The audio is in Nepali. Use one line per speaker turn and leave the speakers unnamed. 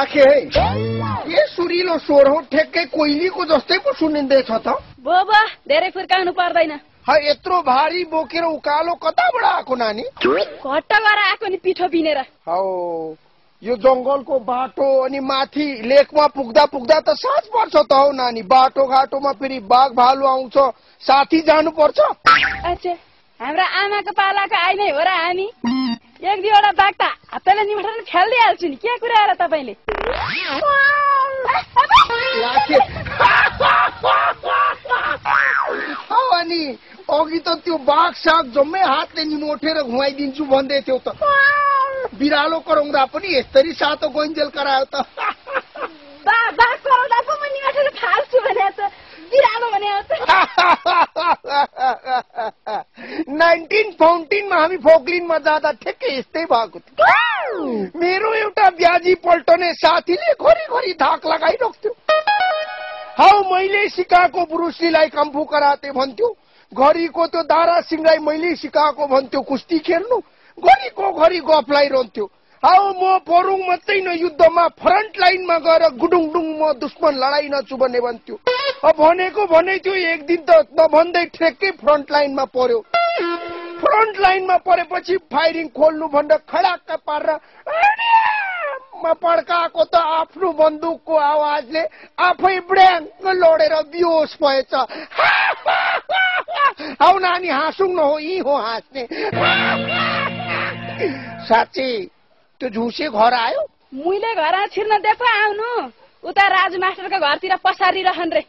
राखे है ये सुरिलो स्वर हो ठेक्कै कोइलीको जस्तै पो सुनिँदैछ त
बाबा धेरै फुर्काउनु पर्दैन
यत्रो भारी बोकेर उकालो कताबाट आएको नानी
घट्टाबाट आएको नि पिठो पिनेर
यो जंगलको बाटो अनि माथि लेकमा पुग्दा पुग्दा त साँझ पर्छ त हौ नानी बाटो घाटोमा फेरि बाघ भालु आउँछ साथी जानु पर्छ
अच्छा हाम्रो आमाको पालाको आइनै हो र हामी एक दुईवटा बाघ त हातले निमठाएर फ्याल्दिहाल्छु नि के कुरा र तपाईले
अनि अघि त त्यो बाघ साग जम्मै हातले निमोठेर घुमाइदिन्छु भन्दै थियो त बिरालो कराउँदा पनि यसरी सातो गइन्जेल करायो त
बाघ कराउँदा पो म निमठाएर फाल्छु भने त बिरालो भने
1914 मा हामी फोक्लिनमा जाँदा ठ्याक्कै यस्तै भएको थियो मेरो एउटा ब्याजी पल्टने साथीले घरिघरि धाक लगाइरख्थ्यो हौ मैले सिकाएको ब्रुसलीलाई कम्फू कराते भन्थ्यो घरिको त्यो दारा सिंहलाई मैले सिकाएको भन्थ्यो कुस्ती खेल्नु घरिको घरि गफ लाइरहन्थ्यो हौ म परुङ मात्रै न युद्धमा फ्रन्ट लाइनमा गएर गुडुङडुङ म दुश्मन लडाई नछु भन्ने भन्थ्यो भनेको भने त्यो एक दिन त नभन्दै ठेक्कै फ्रन्ट लाइनमा पर्यो फ्रन्ट लाइनमा परेपछि फायरिङ खोल्नु भनेर खडाक्क पारेर म पड्काएको त आफ्नो बन्दुकको आवाजले आफै ब्ड्याङ्ग लडेर बेहोस भएछ हौ नानी हाँसौँ न हो यी हो हाँस्ने साँच्चै त्यो झुसे घर आयो
मुइले घर छिर्न दिएको आउनु उता राजु मास्टरको घरतिर पसारिरहन् रे